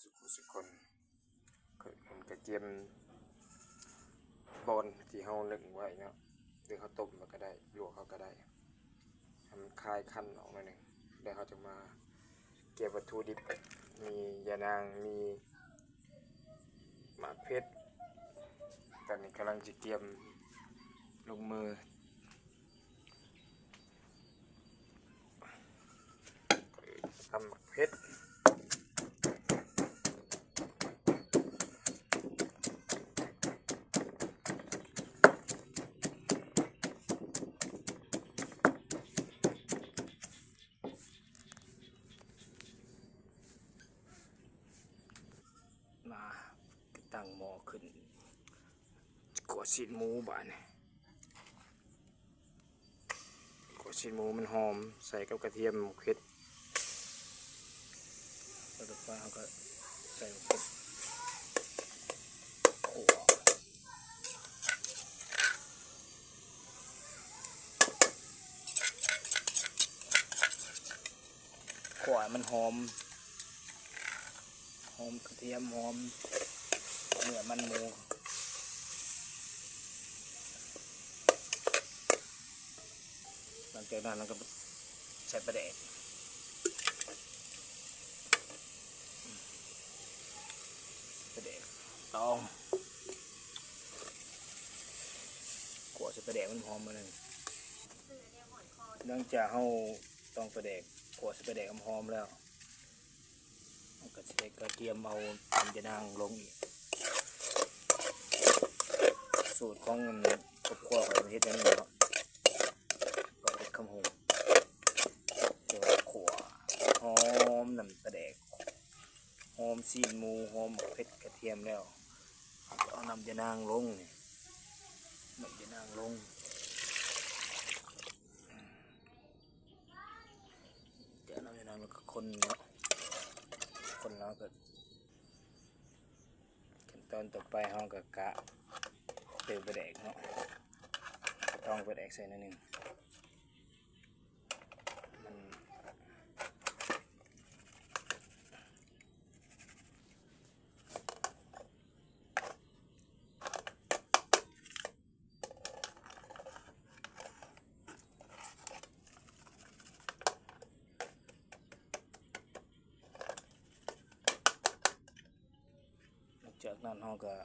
ທຸກຜູ້ທຸກຄົນ. ເຮົາກະກຽມບ່ອນທີ່ເຮົາໜຶ້ງໄວ້ເນາະ ຫຼືເຮົາຕົ້ມເອົາກະໄດ້ ລວກເອົາກະໄດ້ ໃຫ້ມັນຄາຍຄັນອອກໜ້ອຍໜຶ່ງ ແລ້ວເຮົາຈະມາກຽມວັດຖຸດິບ ມີຢານາງ ມີໝາກເຜັດ. ຕອນນີ້ກຳລັງຈະກຽມລົງມື ຕຳໝາກເຜັດ ມາຕັ້ງໝໍ້ຂຶ້ນ ຂົ້ວຊີ້ນໝູບາດນີ້. ຂົ້ວຊີ້ນໝູມັນຫອມ ໃສ່ກັບກະທຽມ ໝາກເຜັດ ແລ້ວຕໍ່ໄປເຮົາກະໃສ່ໝາກເຜັດ ຂົ້ວ ຂົ້ວໃຫ້ມັນຫອມ ຫອມກະທຽມ ຫອມເນື້ອມັນໝູ. ຫຼັງຈາກນັ້ນເຮົາກະໃສ່ປາແດກ ປາແດກຕອງ ຂົ້ວໃສ່ປາແດກມັນຫອມມາໜຶ່ງ. ຫຼັງຈາກເຮົາຕອງປາແດກ ຂົ້ວໃສ່ປາແດກຫອມໆແລ້ວ ເຮົາກະຊິໄດ້ກະກຽມເອົານ້ຳຢານາງລົງອີກ. ສູດຂອງອັນຄອບຄົວຂ້ອຍເຮັດແນວນີ້ເນາະ ຂ້ອຍເຮັດຄຳຫຸ່ງ ແຕ່ວ່າຂົ້ວຫອມນ້ຳປາແດກ ຫອມຊີ້ນໝູ ຫອມໝາກເຜັດກະທຽມແລ້ວ ເອົານ້ຳຢານາງລົງນີ້ ນ້ຳຢານາງລົງ ຈາກນັ້ນເຮົາກະຄົນເນາະ ຄົນແລ້ວກະ ຂັ້ນຕອນຕໍ່ໄປເຮົາກະກະເຕີມປາແດກເນາະ ກະຕ້ອງປາແດກໃສ່ໜ້ອຍໜຶ່ງ ມັນ ຫຼັງຈາກນັ້ນເຮົາກະ